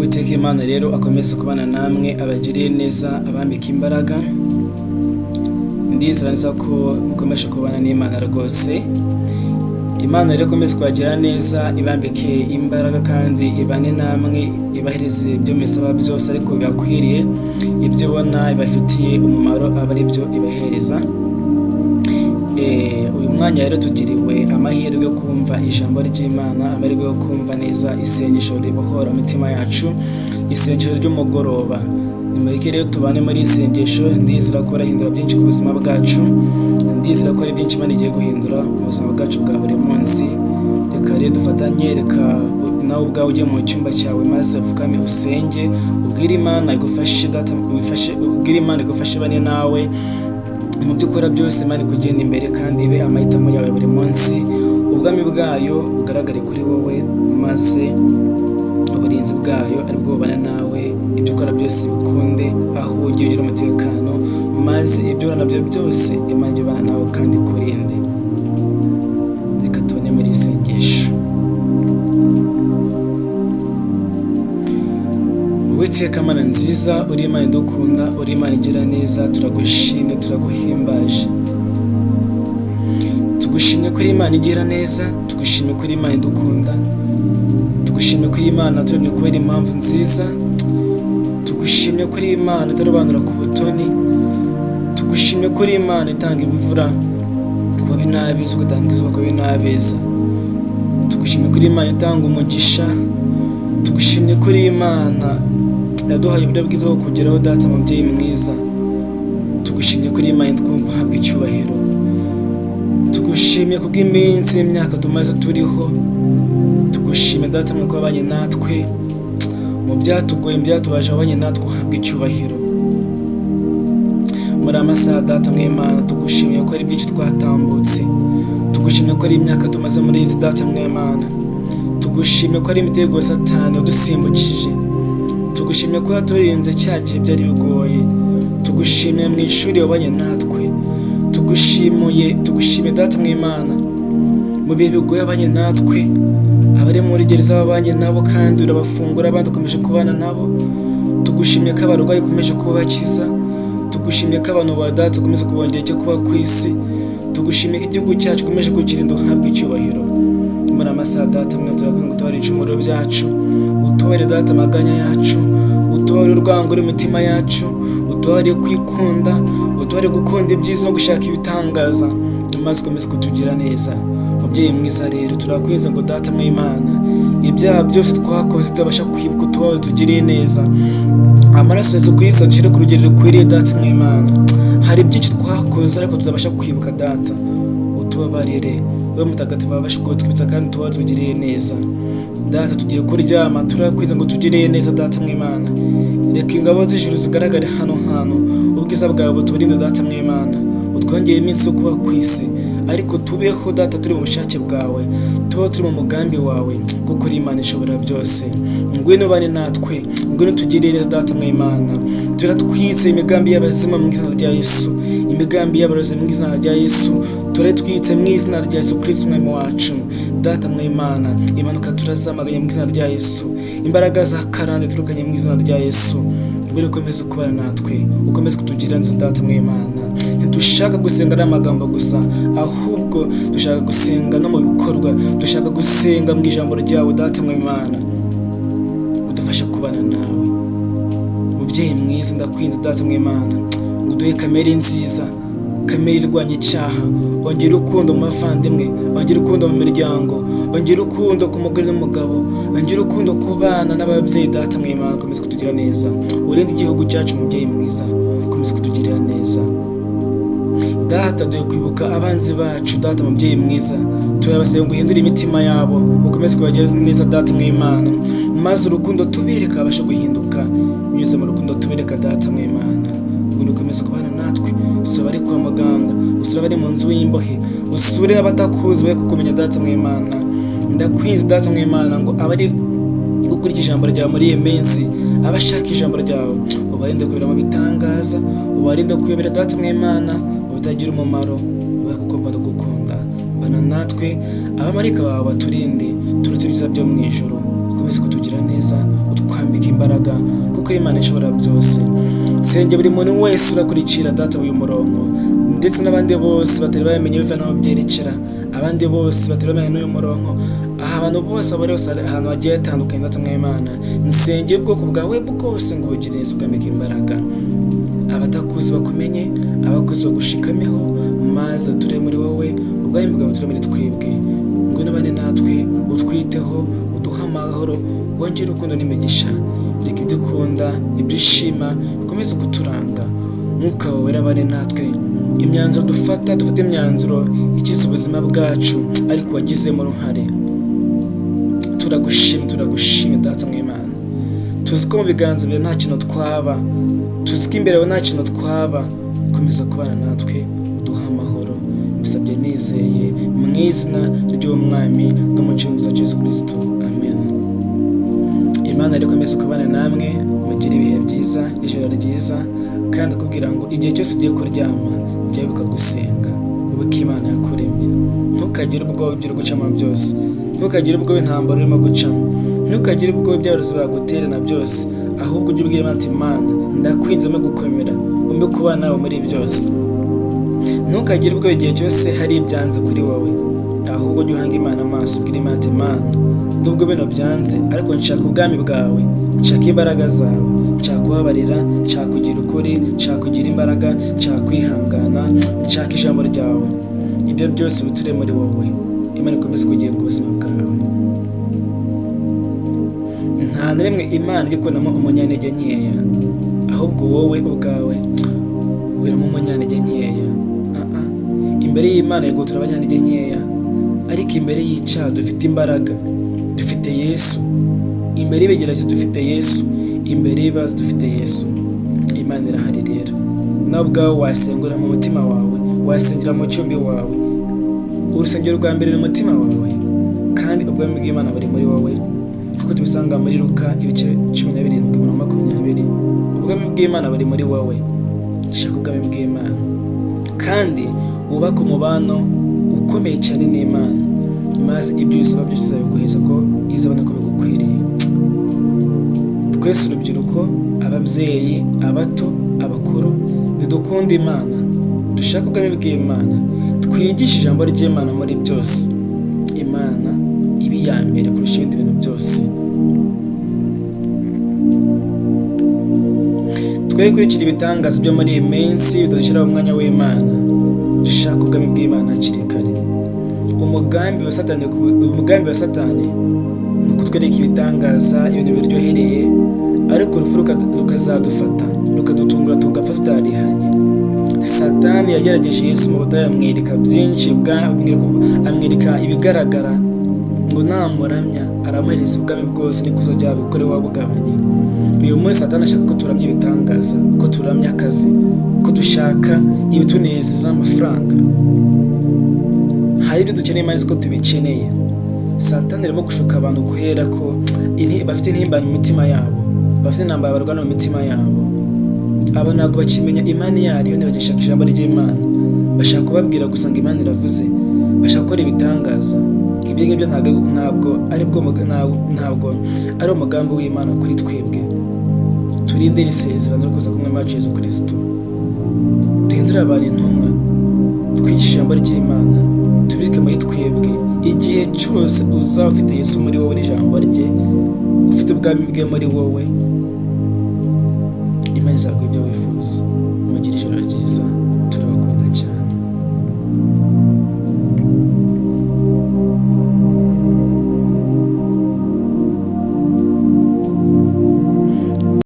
Uwiteka Imana rero akomeze kubana namwe, abagiriye neza, abambika imbaraga. Ndizera neza ko mukomeje kubana n'Imana rwose. Imana rero ikomeze kubagira neza, ibambike imbaraga kandi ibane namwe, ibahereze ibyo musaba byose ariko bibakwiriye, ibyo ubona ibafitiye umumaro aba ari byo ibahereza. Uyu mwanya rero tugiriwe amahirwe yo kumva ijambo ry'Imana, amahirwe yo kumva neza isengesho ribohora imitima yacu, isengesho ry'umugoroba. Nimureke rero tubane muri iri sengesho, ndizera ko rihindura byinshi ku buzima bwacu, ndizera ko ari byinshi Imana igiye guhindura mu buzima bwacu bwa buri munsi. Reka rero dufatanye, reka nawe ubwawe ujye mu cyumba cyawe maze upfukame usenge, ubwire Imana igufashe data, ubwire Imana igufashe bane nawe mu byo ukora byose. Imana ikugenda imbere kandi ibe amahitamo yawe buri munsi, ubwami bwayo bugaragare kuri wowe, maze uburinzi bwayo aribwo bubana nawe, ibyo ukora byose bikunde, aho ugiye ugira umutekano, maze ibyo uhura nabyo byose Imana ijye ibana nawe kandi ikurinde. Reka tubone muri iri sengesho. Uwiteka Mana nziza, uri Imana idukunda, uri Imana igira neza, turagushimye, turaguhimbaje. Tugushimye ko uri Imana igira neza, tugushimye ko uri Imana idukunda, tugushimye ko uri Imana turemye kubera impamvu nziza, tugushimye ko uri Imana itarobanura ku butoni, tugushimye ko uri Imana itanga imvura ku babi n'abeza, ugatanga izuba ku babi n'abeza, tugushimye ko uri Imana itanga umugisha, tugushimye ko uri Imana yaduhaye uburyo bwiza bwo kugeraho data mubyeyi mwiza, tugushimye ko uri Imana twumva uhabwa icyubahiro, tugushimye kubw'iminsi n'imyaka tumaze turiho, tugushimye data mwuko wabanye natwe mu byatugoye, mu byatubaje wabanye natwe uhabwa icyubahiro. Muri amasaha data mw'Imana tugushimiye ko ari byinshi twatambutse, tugushimye ko ari imyaka tumaze muri iyi data mw'Imana, tugushimye ko ari imitego ya Satani yadusimbukije, tugushimye ko waturinze cya gihe byari bigoye, tugushimiye mu ishuri wabanye natwe, tugushimiye data mw'Imana mu bihe bigoye wabanye natwe, abari muri gereza wabanye nabo kandi urabafungura, abandi ukomeje kubana nabo, tugushimiye ko abarwayi ukomeje kubakiza, tugushimiye ko abantu ba data ukomeza kubongera icyo kuba ku isi, tugushimiye ko igihugu cyacu ukomeje kukirinda uhabwa icyubahiro. Muri amasaha data mwe turakwinginga ngo utabare ibicumuro byacu, utubare data amaganya yacu, utubare urwango rw'imitima yacu, utubare kwikunda, utubare gukunda ibyiza no gushaka ibitangaza, maze ukomeze kutugira neza. Mubyeyi mwiza rero turakwinginze ngo data mw'Imana ibyaha byose twakoze tutabasha kwibuka utubabare tugiriye neza, amaraso Yesu Kristo adushire ku rugero rukwiriye data mw'Imana. Hari byinshi twakoze ariko tutabasha kwibuka data, utubabarire wowe mutagatifu wabasha kutwibutsa kandi tuba tugiriye neza. Data tugiye kuryama, turakwiza ngo tugiriye neza data mw'Imana. Reka ingabo z'ijuru zigaragare hano hantu, ubwiza bwawe buturinde data mw'Imana, utwongere iminsi yo kuba ku isi, ariko tubeho data turi mu bushake bwawe, tubeho turi mu mugambi wawe, kuko uri Imana ishobora byose. Ngwino ubane natwe, ngwino tugirire neza data mw'Imana. Turatwitse imigambi y'abazimu mu izina rya Yesu, imigambi y'abarozi mu izina rya Yesu, turatwitse mu izina rya Yesu Kristo umwami wacu. Data mw'Imana, impanuka turazamaganye mu izina rya Yesu, imbaraga za karande turukanye mu izina rya Yesu. Ngwino ukomeze kubana natwe, ukomeze kutugirira neza data mw'Imana. Ntidushaka gusenga n'amagambo gusa, ahubwo dushaka gusenga no mu bikorwa, dushaka gusenga mu ijambo ryawe data mw'Imana, udufashe kubana nawe. Mubyeyi mwiza ndakwinze data mw'Imana ngo uduhe kamere nziza, kamere irwanya icyaha, ongera urukundo mu bavandimwe, ongera urukundo mu miryango, ongera urukundo ku mugore n'umugabo, ongera urukundo ku bana n'ababyeyi data mw'Imana, ukomeze kutugira neza, urinde igihugu cyacu mubyeyi mwiza, ukomeze kutugirira neza. Data duhe kwibuka abanzi bacu data mubyeyi mwiza, turabasaba ngo uhindure imitima yabo, ukomeze kubagira neza data mw'Imana, maze urukundo tubereka babashe guhinduka binyuze mu rukundo tubereka data mw'Imana. Ngo ukomeze kubana natwe, usure abari kwa muganga, usure abari mu nzu y'imbohe, usure abatakuzi bari kukumenya data mw'Imana. Ndakwinze data mw'Imana ngo abari gukurikira ijambo ryawe muri iyi minsi, abashaka ijambo ryawe ubarinde kuyobera mu bitangaza, ubarinde kuyobera data mw'Imana mu bitagira umumaro, ubahe kukumva no gukunda. Bana natwe, abamarayika bawe baturinde, turute ibyiza byo mu ijuru, ukomeze kutugira neza, utwambike imbaraga. imbaraga, kuko Imana ishobora byose. Senge buri muntu wese urakurikira Data uyu murongo, ndetse n'abandi bose batari bamenye biva n'aho byerekera, abandi bose batari bamenye n'uyu murongo, aha abantu bose bari bose ahantu hagiye hatandukanye. Data mw'Imana, nsengeye ubwoko bwawe bwose ngo ubugire neza, ubwambike imbaraga. Abatakuzi bakumenye, abakuzi bagushikameho, maze ture muri wowe, ubwami bwawe buture muri twebwe. Ngwino ubane natwe, utwiteho, uduhe amahoro, wongere urukundo n'imigisha. Reka ibyo ukunda, ibyo ushima bikomeze kuturanga. Mwuka wawe wera abane natwe. Imyanzuro dufata, dufate imyanzuro ikiza ubuzima bwacu, ariko wagizemo uruhare. Turagushima, turagushima Data mw'Imana. Tuzi ko mu biganza byawe nta kintu twaba, tuzi ko imbere yawe nta kintu twaba. Komeza kubana natwe, uduhe amahoro. Mbisabye nizeye mu izina ry'Umwami n'Umucunguzi wacu Yesu Kristo, amen. Imana rero ikomeze kubana namwe, mugire ibihe byiza, ijoro ryiza, kandi akubwira ngo igihe cyose ugiye kuryama jya wibuka gusenga, wibuke Imana yakuremye. Ntukagire ubwoba ibyo uri gucamo byose, ntukagire ubwoba intambara urimo gucamo, ntukagire ubwoba ibyabarozi baguterana byose, ahubwo ujye ubwira Imana uti Imana ndakwinze umpe gukomera, umpe kubana nawe muri byose. Ntukagire ubwoba igihe cyose hari ibyanze kuri wowe, ahubwo ujye uhanga Imana amaso, ubwire Imana uti Imana nubwo bino byanze ariko nshaka ubwami bwawe, nshaka imbaraga zawe, nshaka kubabarira, nshaka kugira ukuri, nshaka kugira imbaraga, nshaka kwihangana, nshaka ijambo ryawe. Ibyo byose biture muri wowe. Imana ikomeze kugenga ubuzima bwawe. Nta na rimwe Imana ijya kubonamo umunyantege nkeya, ahubwo wowe ubwawe wiramo umunyantege nkeya. Imbere y'Imana yego turi abanyantege nkeya, ariko imbere y'icyaha dufite imbaraga, dufite Yesu. Imbere y'ibigeragezo dufite Yesu, imbere y'ibibazo dufite Yesu. Imana irahari rero. Nawe ubwawe wasengera mu mutima wawe, wasengera mu cyumba wawe. Urusengero rwa mbere ni umutima wawe, kandi ubwami bw'Imana buri muri wowe, kuko tubisanga muri Luka ibice 17 umurongo 20. Ubwami bw'Imana buri muri wowe. Shaka ubwami bw'Imana kandi wubake umubano ukomeye cyane n'Imana, maze ibyo usaba byose izabiguheza, ko izabona ko bigukwiriye. Twese urubyiruko, ababyeyi, abato, abakuru, nidukunde Imana, dushake ubwami bw'Imana, twigishe ijambo ry'Imana muri byose. Imana ibe iya mbere kurusha ibindi bintu byose. Twe kurikira ibitangaza byo muri iyi minsi bidushyiraho umwanya w'Imana, dushaka ubwami bw'Imana hakiri kare. Umugambi wa Satani ni ukutwereka ibitangaza, ibintu biryohereye, ariko urupfu rukazadufata, rukadutungura, tugapfa tutarihanye. Satani yagerageje Yesu mu butayu, amwereka byinshi, amwereka ibigaragara, ngo namuramya aramuhereza ubwami bwose n'ikuzo ryabo kuko ari we wabugabanye. Uyu munsi Satani ashaka ko turamya ibitangaza, ko turamya akazi, ko dushaka ibitunezeza n'amafaranga. Hari ibyo dukeneye, Imana izi ko tubikeneye. Satani arimo gushuka abantu guhera ko bafite intimba mu mitima yabo, bafite intambara barwana mu mitima yabo. Aba ntabwo bakimenya Imana iyo ariyo, ntibagishaka ijambo ry'Imana. Bashaka kubabwira gusa ngo Imana iravuze, bashaka gukora ibitangaza. Ibyo ngibyo ntabwo ari umugambi w'Imana kuri twebwe. Turinde iri sezerano ryo kuza kumwe wacu Yesu Kristo, duhindure abantu intumwa, twigishe ijambo ry'Imana, tubirike muri twebwe. Igihe cyose uzaba ufite Yesu muri wowe n'ijambo rye, ufite ubwami bwe muri wowe, Imana izaguha ibyo wifuza. Mugire ijoro ryiza.